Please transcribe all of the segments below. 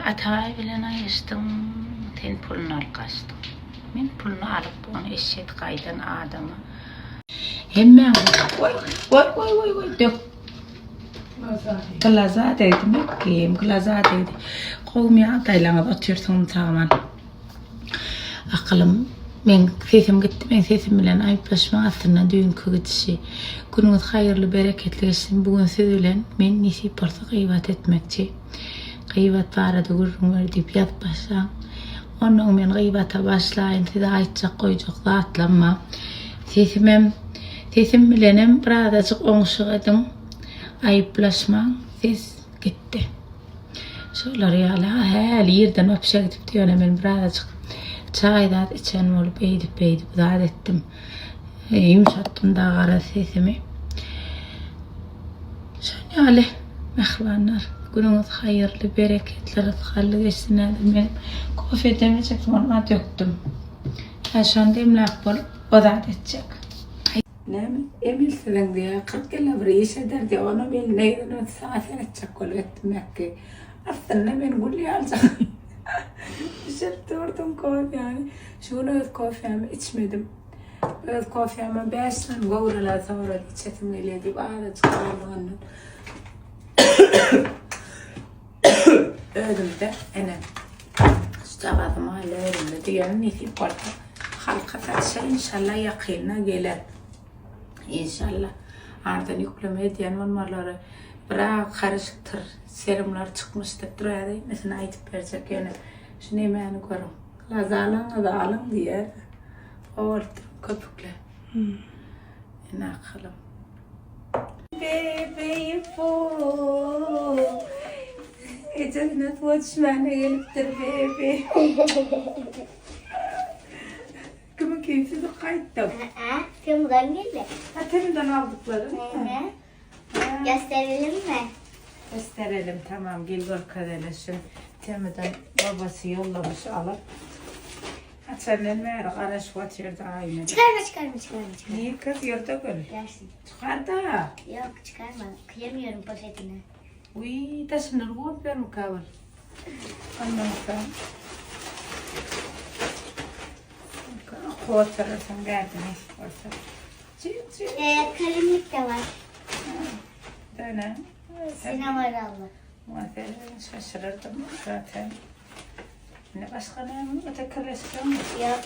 Atabaý bilen aýryşdyň, sen puluny alyp gaçdyň. Men puluny alyp, ony eşek gaýdan adama. Hemmäň goý, goý, goý, goý, goý, dök. Glaza degdi, Mekgim, glaza degdi. Gowumy ýagdaýlaryňyz, otyrsyňyzmy sag-aman? Akylym, meň sesim gitdi, meň sesim bilen aýyplaşmaň aslynda düýnki gidişi. Günüňiz haýyrly, bereketli geçsin. Bu gün siz bilen men nesip bolsa gybat etmekçi. Gybat barada gürrüň ber diýip ýazyp başlaň. Onnoň men gybata başlaýyn, size aýtjak goýjak zatlam bar. Sesimem, sesim bilenem birazajyk oňşuk ediň. Aýyplaşmaň, ses gitdi. Şolar ýaly häli ýerden wapşe gidipdi ýöne men birazajyk çaý zat içen bolup eýdip beýdip zat etdim. Ýumşatdym da gara sesimi. Şon ýaly mähribanlar günüňiz haýyrly bereketli rysgally geçsin häzir men kofe demlejek bolma dökdüm. Hä şony demläp bolup o zat etjek. Näme Emil siziň diýýär 40 ýylda bir iş eder diýýär onam eline ýüzüne saňa seretjek bolup etdim Mekgi. Aslynda men gül ýaljak bişirip durdum kofäni. Şu gün öz kofämi içmedim. Öz kofämi 5 sany göwreler sorady içesim gelýär diýip azajyk galdy ondan. Özümde ene şujagazym galdy özümde diýen nesip bolsa halka satyşa inşallah ýakynda geler. Inşallah. Ardan ýükleme edýän bolmalary biraz garyşykdyr. Serumlar çykmyşdyr. Dur hemmesini aýdyp berjek ýöne şu nemäni görüň. Lazalyňyzy alyň diýer. Bolupdyr köpükle. Ene akylym. Bebeğim bu. Ejesine suwa düşmäne gelipdir bebe. Kimiňki sizi gaýtdym. Aa, Temu'dan geldi. Ha Temu'dan aldyklaryň. Hı hı. Gösterelim mi? Gösterelim tamam gel görkezeli şu Temu'dan babasy ýollamış alyp. Haçandan bäri garaşyp otyrdy aýna. Çıkarma çıkarma çıkarma çıkarma. Niye kız ýerde gül? Gelsin. Çykar da. Yok çıkarma. Kıyamıyorum poşetine. Uy daşyndan bolup bermika ol. Ondan soň Oturursun bärde nesip bolsa. Çık çık. Ee, kalemlik de var. Döne. Sinema Sen şaşırırdım zaten. Ne başka ne var? Öte mi? Yok.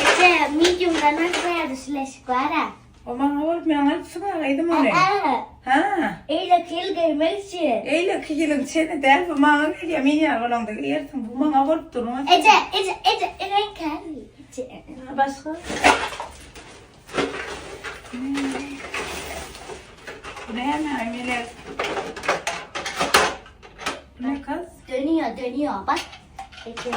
Ece medium'dan az bayağı düşleşik var ha. O maňa bolup men alypsyň aýdym ony. Ha. Eýleki ýyl geýmek üçin. Eýleki ýylyň çeni däl bu maňa gelýär. Men ýaly bolaňda geýersiň. Bu maňa bolup dur. Eje, eje, eje, reňk Eje. Başga? Bu näme Melek? Bu ne kız? Dönüyor, dönüyor. Bak. Ece.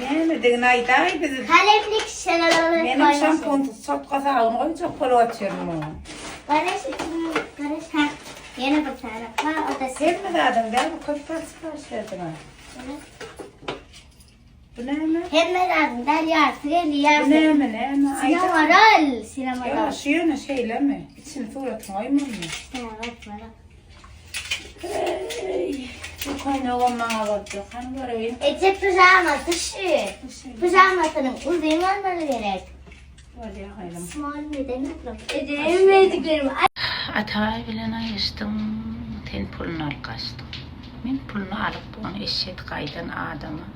Nämedigini aýdaý bizi. Kalemlik şelaleleri Meniň şampun sotka sabun goýjak bolup otyryn muňa. Garaş, garaş. Ha. Ýene bir tane var. O da sen. Hemme zadyň däl bu köp zat sipariş berdiň ha. Bu näme? Hemme zadyň däl ýarysy geldi Bu ýarysy. näme näme? Sinemaral, sinemaral. Ýa şu ýöne şeýlemi? Içini suratyny goýmalymy? Evet, bak. Hey, bu köýnegem maňa boldy. Hany göreýin. Ece pijamasy şu. Pijamasының uzyn olmaly gerek. Bolýar gaýrym. Small neden aklım? Ece emmediklerim. Atabaý bilen aýryşdyň, sen puluny alyp gaçdyň. Men puluny alyp, ony eşek gaýdan adama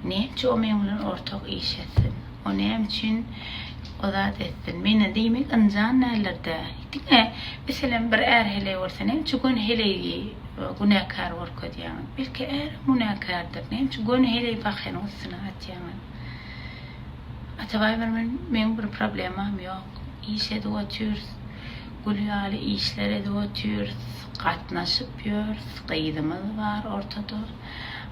näme üçin o meň bilen ortak iş etsin? O näme üçin o zat etsin? Menden diýmek ynjan däldir-dä. Diňe, meselem, bir är heleý bolsa, näme üçin göni heleýi günäkär görkezýäňiz? Belki ärem günäkärdir. Näme üçin göni heleý bakynyň üstüne atýaňyz? Atabaý bir men meň bir problemam ýok. Iş edip otyrys. Gül ýaly işler edip otyrys. Gatnaşyp ýörüs. Gyzymyz bar ortada.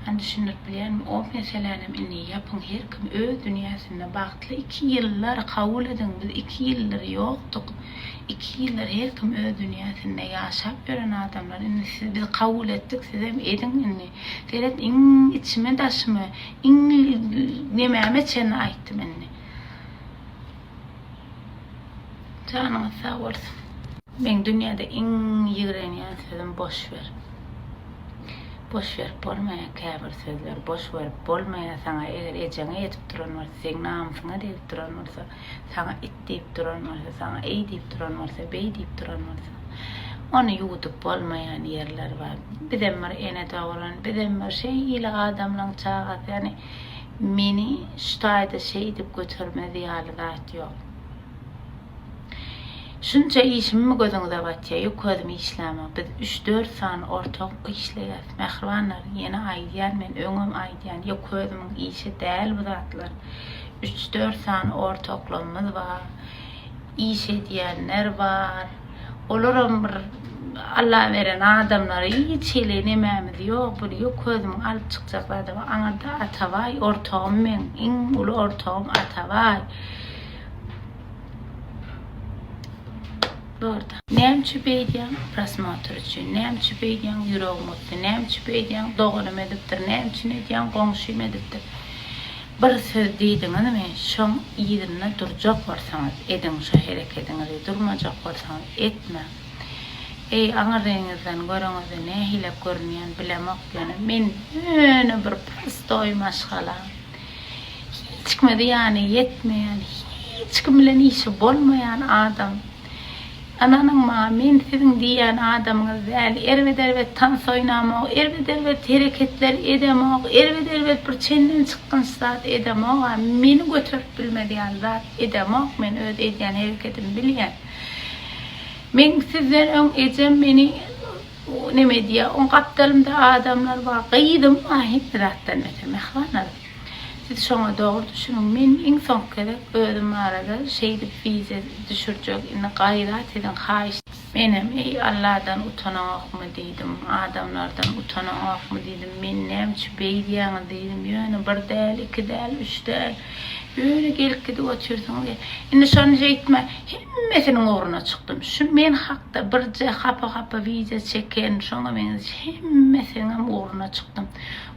Hany düşündirip bilýänmi? O meselänem indi ýapyň her kim öz dünýäsinde bagtly. Iki ýyllar kabul ediň biz iki ýyldyr ýokduk. Iki ýyldyr her kim öz dünýäsinde ýaşap ýören adamlar. Indi siz biz kabul etdik sizem ediň indi. Seret iň içime daşyma iň nemäme çenli aýtdym indi. Janyňyz sag bolsun. Meň dünýäde iň ýigrenýän sözüm boş ber. Boş berip bolmaýar käbir sözler boş berip bolmaýar saňa eger ejeňe ýetip duran bolsa seň namysyňa degip duran bolsa saňa it diýip duran bolsa saňa eý diýip duran bolsa beý diýip duran bolsa ony ýuwudyp bolmaýan ýerler bar bizem bir ene dogran bizem bir şeýle adamlaň çagasy ýagny meni şu taýda şeýdip götermez ýaly zat ýok. Şunça işimmi gözüňize batýa, ýok özüm işlämok. Biz üç-dört sany ortak işleýäs. Mähribanlar, ýene aýdýan men, öňem aýdýan, ýok özümiň işi däl bu zatlar. Üç-dört sany ortaklarymyz bar. Iş edýänler bar. Olaram bir Alla beren adamlar, hiç hili nemämiz ýok. Bir ýok özümiň alyp çykjak zadym. Aňyrda Atabaý ortagym meň, iň uly ortagym Atabaý. Borda. Näme üçin beýdýäň? Prosmotr üçin. Näme üçin beýdýäň? Ýüregim gysdy. Näme üçin beýdýäň? Doganym edipdir. Näme üçin edýäň? Goňşym edipdir. Bir söz diýdiňizmi, şoň yzynda durjak bolsaňyz, ediň şo herekediňizi, durmajak bolsaňyz, etmäň. Eý, aňyrryňyzdan göreňizde nähilek görünýän bilemok, ýöne men ýöne bir prostoý maşgala. Hiç kime zyýany ýetmeýän, hiç kim bilen işi bolmaýan adam. Ynanyň maňa, men siziň diýýän adamyňyz däl. Erbet-erbet tans oýnamok, erbet-erbet hereketler edemok, erbet-erbet bir çenden çykgynç zat edemok-a. Meni göterip bilmez ýaly zat edemok men, öz edýän hereketimi bilýän. Meň sizden öň ejem meni neme edýär, oň gapdalymda adamlar bar, gyzym bar hemme zatdan beter mähribanlarym. Siz şoňa dogry düşüniň, men iň soňky gezek özüm barada şeýdip wideo düşürjek, indi gaýrat ediň haýyşt. Menem eý Alladan utanaňokmy diýdim, adamlardan utanaňokmy diýdim, meni näme üçin beýdýäňiz diýdim, ýöne bir däl, iki däl, üç däl, ýöne gelip gidip otyrsyňyz. Indi şony şeýtme, hemmesiniň ugruna çykdym. Şu men hakda birje hapa-hapa wideo çeken, şoňa meňzeş hemmesiniňem ugruna çykdym.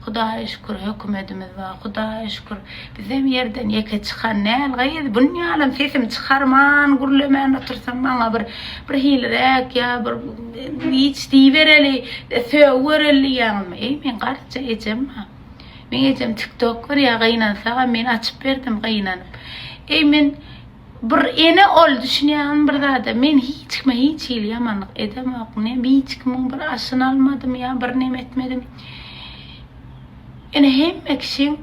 Hudaýa şükür hökümedimiz bar, Hudaýa şükür bizem ýerden ýeke çykan däl gyz, bunýalam sesimi çykarman gürlemän otursam maňa bir birhiliräk ýa bir hiç diýibereli, sögübereli diýýäňizmi? Eý meň garryja ejem bar. Meň ejem tiktok görýär gynansagam men açyp berdim gynanyp. Eý men bir ene ol düşünýäňizmi bir zada men hiç kime hiç hili ýamanlyk edemok ne hiç kimiň bir aşyny almadym ýa bir neme etmedim. Ene hemme kişiň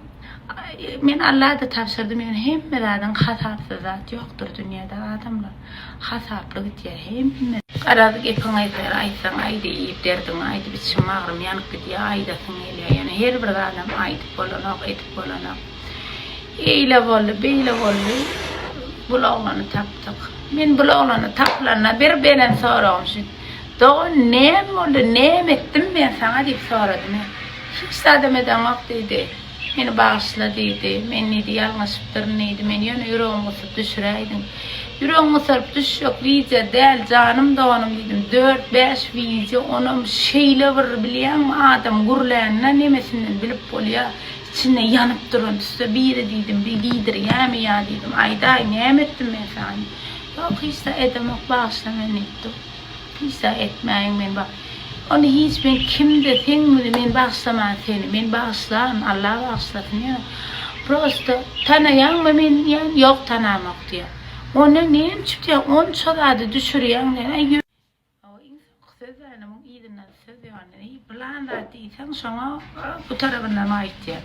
men Alla-da tabşyrdym ýöne hemme zadyň hasapsyz zat ýokdur dünýäde adamlar hasaply gitýär hemme. Garaz gepiň aýdar aýtsaň aýdy iýip derdiňi aýdyp içiň bagrym ýanyp gidýär aýdasyň gelýär ýöne her bir zadam aýdyp bolanok edip bolanok eýle boldy beýle boldy bul oglany tapdyk men bul oglany tapylanda bir beren soragym şu dogan näme boldy näme etdim men saňa diýip soradym hiç zadam edeňok diýdi. Meni bagyşla diýdi. Men diýdi, ýalňyşypdyryn diýdi. Meni ýöne ýüregim gysyp düşüräýdiň. Ýüregiň gysylyp düşjek wideo däl, janym doganym diýdim. Dört-bäş wideo, onam şeýle bir bilýäňmi, adam gürlände nemesinden bilip bolýar. Içinde ýanyp duran tüsse biri diýdim, bir diýdirýämi ýa diýdim. Aýdaý, näme etdim men saňa diýdim. Ýok, hiç zat edemok, bagyşla meni diýip dur. Hiç zat etmäýin men ba. Ony hiç men kimde seň muny men bagyşlaman seni men bagyşlaryn Allah bagyşlasyn ýöne prosto tanaýaňmy meni diýýän ýok tanamok diýýär. Onda näme üçin diýýän onça zady düşürýäň diýýän aý ýö. Hawa iň soňky söz ýöne muň yzyndan söz ýöne pylan zat diýseň şoňa bu tarapyndan aýtýar.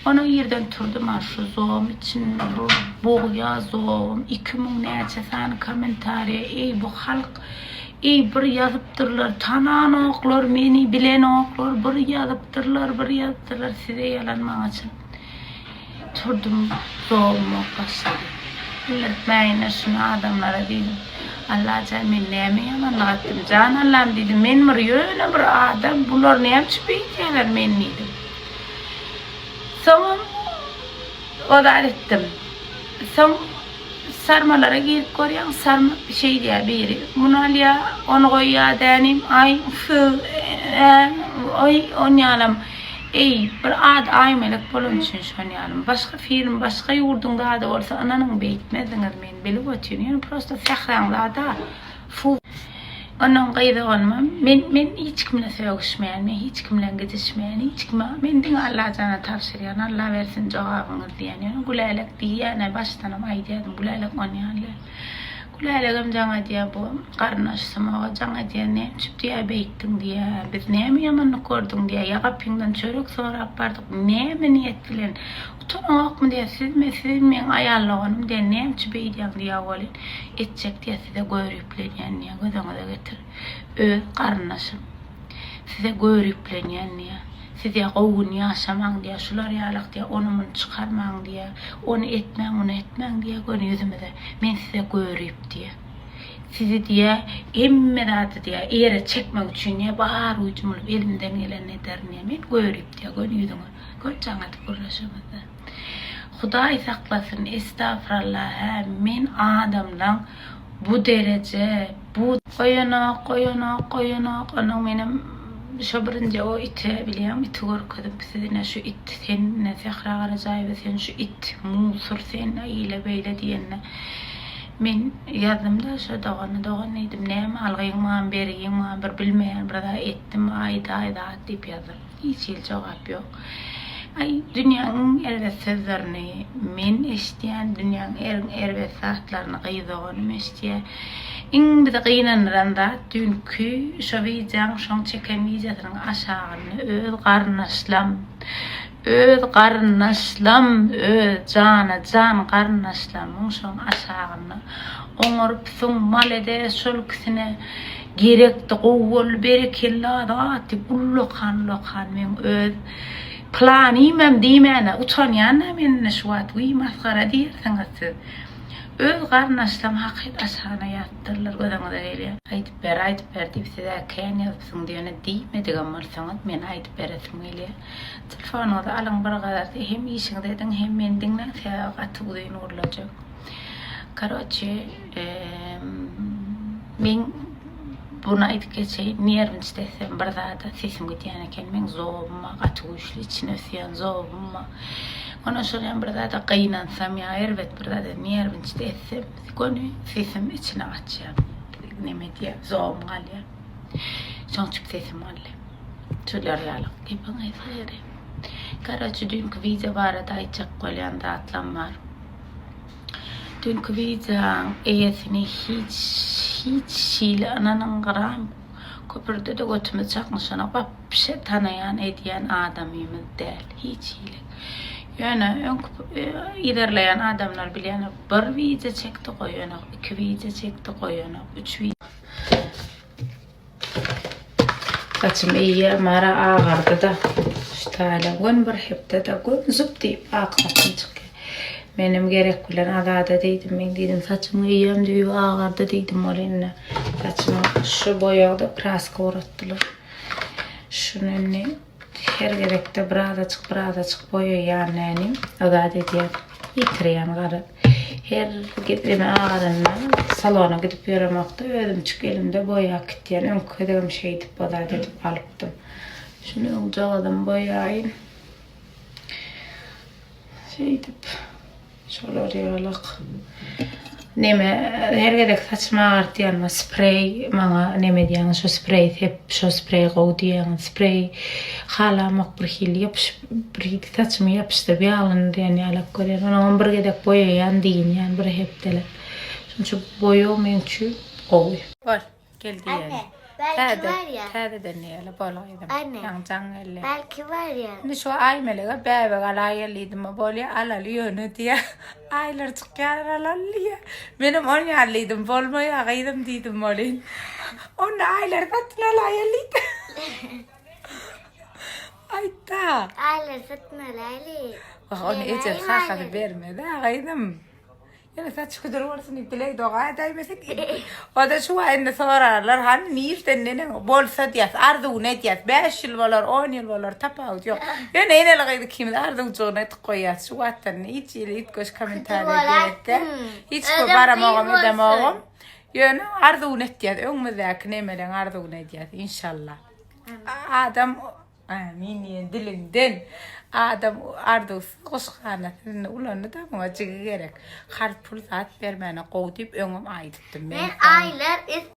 Onuň ýerden turdum a şu zom içinde bu bogýa zom 2000 näçe sany kommentariýa eý bu halk eý bir ýazypdyrlar tananoklar meni bilenoklar bir ýazypdyrlar bir ýazypdyrlar size ýalan maňa çyn turdum zomum ok başlady bildirtmäýinler şuny adamlara diýdim Allajan men näme ýamanlyk etdim jan Allam diýdim men bir ýöne bir adam bular näme üçin beýdýärler meni diýdim. Soňam o zat etdim. Soň sarmalara girip görýäň, sarma şeý diýýär biri. Muny alýar, ony goýýar dänim, aý, fü, ä, oý, onýalam. Eý, bir ady Aýmelek bolany üçin şonýalam. Başga film, başga ýurduň zady bolsa ynanyň beýtmezdiňiz, men bilip otyryn. Ýöne prosta sähraň zady-a. Fu. Onuň gyz doganymam men men hiç kim bilen sögüşmeýän, men hiç kim bilen gidişmeýän, hiç kime men diňe Allajana tabşyrýan, Alla bersin jogabyňyzy diýýän. Ýöne Gülälek diýýän-ä başdanam aýdýardym, Gülälek onýan däl. Gülälegem jaň edýär bu garyndaşsymaga jaň edýär, näme üçin diýýär beýtdiň diýýär, biz näme ýamanlyk gördüň diýýär, ýa gapyňdan çörek sorap bardyk, näme niýet bilen, utanaňokmy diýýär, sizmi, siz meň aýal doganym diýýär, näme üçin beýdýäň diýýär welin, etjek diýýär size göriplenýän diýýär, gözüňize getir, öz garyndaşym size göriplenýän diýýär. Siz ýa gowy gün ýaşamaň diýýär, şular ýalak diýýär, ony-muny çykarmaň diýýär, ony etmäň, muny etmäň diýýär göni ýüzümize. Men size görip diýýär. Sizi diýýär, hemme zady diýýär, ýere çekmek üçin diýýär, bar güýjüm bolup elimden gelenini ederin diýýär. Men görip diýýär, göni ýüzüňe. Göni jaň edip gürleşemizde. Hudaý saklasyn, estagfurallah, hä, men adamlaň Bu dereje bu. Goýanok, goýanok, goýanok. Onuň menem şo birinji o ite bilýäňmi iti görkezip siz ine şu it sen ine Sähra Garajaýewa sen şu it musur sen eýle beýle diýende men ýazdymda şo dogana dogan diýdim näme algyň maňa bergiň maňa bir bilmeýän bir zat etdim aýdaý zat diýip ýazdym. Hiç hili jogap ýok. Aý, dünýäň iň erbet sözlerini men eşidýän, dünýäň iň erbet zatlaryny gyz doganym eşidýär. Iň bizi gynandyran zat düýnki şo wideoň, şoň çeken wideosynyň aşagynda öz garyndaşlam, öz garyndaşlam, öz jana-jan garyndaşlamyň şoň aşagynda oňarypsyň, maledes şol ikisine Gerekdi gowy boldy berekella zat diýip ullakan ullakan meň öz planymam diýmäne utanýan-da men indi şu wagt wiý masgara diýersiňiz siz. Öz garyndaşlam hakyt aşagyna ýazypdyrlar gözüňize gelýär. Aýdyp ber aýdyp ber diýip siz-ä kän ýazypsyň diýene diýmedigem bolsaňyz men aýdyp beresim gelýär. Telefonyňyzy alyň bir gazar hem işiňizi ediň hem meni diňläň sebäbi gaty uzyn gürlejek. Karoçe Men buny aýdyp geçeýin, nerwniçt etsem bir zada sesim gidýän eken. Meň zobum bar, gaty güýçli içine ösýän zobum bar. Ondan şol hem bir zada gynansam ýa erbet bir zada nerwniçt etsem, göni sesim içine gaçýar. Neme diýýär, zobum galýar. Şoň üçin sesim galdy. Şolar ýaly gepiň gysga ýeri. Karoçe düýnki wideo barada aýtjak bolýan zatlam bar. Düýnki wideoň eýesini hiç hiç hili ynanyň gram köprüde-de götümiz çaknyşanok wapşe tanaýan edýän adamymyz däl hiç hili. Ýöne öňki yzarlaýan adamlar bilýänok bir wideo çekdi goýanok iki wideo çekdi goýanok üç Saçym eýýäm ara agardy-da. Şu taýla gün bir hepdede gün zup diýip ak saçym çykýar. Menem gerek bilen Azada diýdim, men diýdim saçymyň eýýäm düýbi agardy diýdim ol indi saçyma şu boýagda kraska uratdylar. Şuny indi Her gezekde birazajyk birazajyk boýaýan näni azat edýän ýitirýän garaz. Her gezegem agaranda salona gidip ýöremokda özümçik elimde boýap gitýän. Öňki gezegem şeýdip azat edip alypdym. Şuny öňjagazam boýaýyn. Şeýdip. Şolar ýalak. Neme her gezek saçymy agartýan spreý maňa neme diýýäňiz şo spreý sep şo spreý gowy diýýäňiz spreý halamok bir hili ýapyşyp bir hili saçymy ýapyşdyryp ýaglandy diýen ýalak görýän onam bir gezek boýaýan diýinýän bir hepdeläp şonuň üçin boýag meň üçin gowy. Bol. Gel diýeli. Anne, belki var ya. Täzeden diýeli bol gyzym. Anne. Ýaňy jaň geldi. Belki var ya. Indi şu Aýmelege bäbek alaýaly diýdim. Bolýa alaly ýöne diýýä. Aýlar çykýar alaly diýýä. Menem on ýaly diýdim. Bolmaýa gyzym diýdim welin. Onda aýlary satyn alaýaly diýdi. Aýtda. Aýlary satyn alaýaly. Wah, ony ejesi kakasy bermez-ä gyzym. Ýöne saç hödür bolsun diýip dileg doga edäýmesek. O-da şu wagt indi sorarlar, hany nirden neneň bolsa diýýäs, arzuwyny edýäs. 5 ýyl bolar, 10 ýyl bolar, tapawut ýok. Ýöne eneli gyz ikimiz arzuwjygyny edip goýýas. Şu wagtdan hiç hili üýtgeşik kommentariýa gerek däl. Hiç bir baramogam edemogam. Ýöne arzuwyny etýäs, öňümizdäki nemeleň arzuwyny edýäs, inşallah. Adam Amin diýen diliňden adam arzuwsyz guş ganatyny ulandy-da muňa jigi gerek. Karz pul zat bermäne gowy diýip öňem aýdypdym. Men aýlar.